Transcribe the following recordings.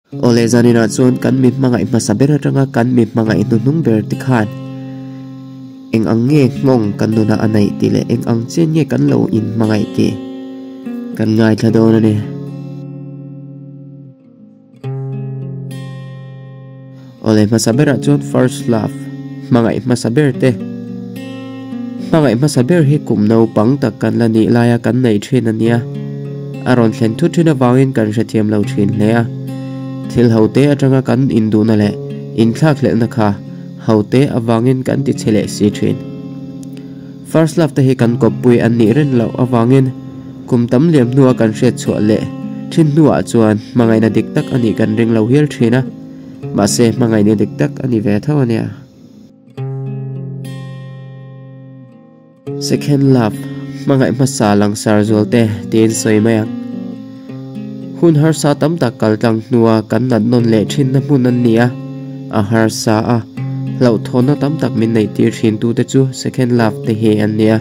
Awle zaninah chuan kan mi hmangaih hmasa ber atanga kan mi hmangaih hnuhnung ber te khan eng ang nge nghawng kan nunah a neih tih leh eng ang chian nge kan lo in hmangaih tih kan ngaithla dawn a ni. Awle hmasa berah chuan first love hmangaih hmasa ber te hmangaih hmasa ber hi kum naupang tak kan la nih laia kan neih thin a nia. A rawn thlen thut thin avangin kan hrethiam lo thin hle a. Thil ho te atanga kan induhna leh inthlakhlelhna kha ho te avangin kan ti chhe leh si thin. First love te hi kan kawppui an nih rin loh avangin kum tam liam hnua kan hriat chhuah leh thin hnuah chuan hmangaihna dik tak a nih kan ring lo hial thin a. Mahse hmangaihna dik tak a ni ve tho a nia. Second love, hmangaih hmasa langsar zual te tiin sawi mai ang. Hun harsa tam tak kal tlang hnua kan nat nawn leh thinna hmun an ni a, a harsa a, hlauhthawnna tam tak min neih tir thin tute chu second love te hi an ni a.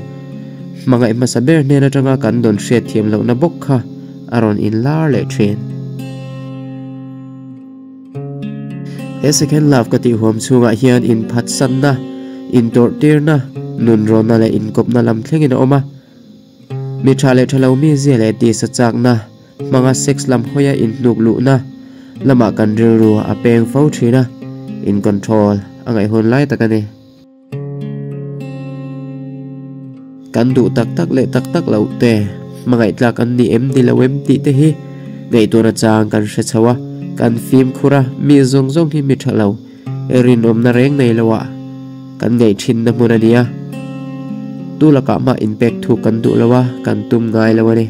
Hmangaih hmasa ber hnen atanga kan dawn hriat thiam lohna bawk kha a rawn inlar leh thin. He second love ka tih huam chhungah hian inphatsanna, intawrhtirna, nunrawnna leh inkawpna lam thlengin a awm a. Mi tha leh tha lo mizia leh tisa chakna hmanga sex lam hawia inhnuk luhna lamah kan rilru a peng fo thin a, in control a ngaih hun lai tak a ni. Kan duh tak tak leh tak tak loh te, hmangaih tlak an ni em ni lo em tih te hi ngaihtuahna chang kan hre chho a, kan fimkhur a, mi zawng zawng hi mi tha lo, rinawmna reng nei lo ah kan ngaih thinna hmun a ni a, tu lakah mah inpek thuk kan duh lo a, kan tum ngai lo a ni.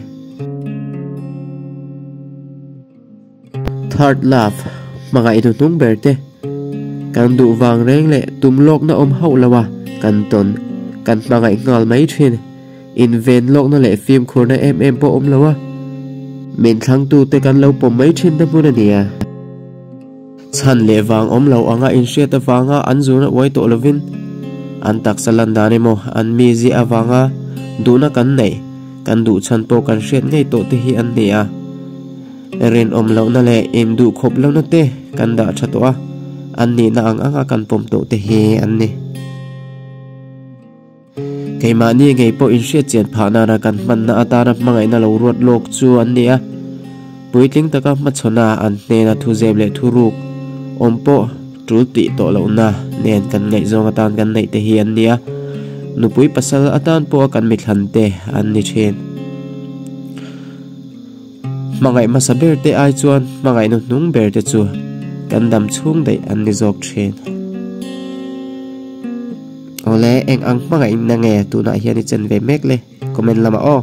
Third love, hmangaih hnuhnung ber te. Kan duh vang reng leh tum lawkna awm hauh lo a, kan tawn, kan hmangaih nghal mai thin. Inven lawkna leh fimkhurna em em pawh awm lo a, min thlangtu te kan lo pawm mai thin na hmun a nia. Chhan leh vang awm lo anga inhriat avanga an zurna uai tawh lovin, an taksa lan dan emaw an mizia avanga duhna kan neih, kan duh chhan pawh kan hriat ngei tawh te hi an ni a. Rinawm lohna leh induhkhawp lohna te kan dah tha tawh a, an nihna ang anga kan pawm tawh te hi an ni. Keimahni ngei pawh inhriat chian phah nana kan hmanna atana hmangaihna lo ruat lawk chu an ni a. Puitling taka hmachhawna an hnena thuzep leh thuruk awm pawh tul tih tawh lohna nen kan ngaihzawng atan kan neih te hi an ni a. Nupui pasal atan pawha kan mithlan te an ni thin. Hmangaih hmasa ber te ai chuan hmangaihna hnung ber te chu kan dam chhung daih an ni zawk thin. Awle, eng ang hmangaihna nge tunah hian i chen ve mek le? Comment lamah aw.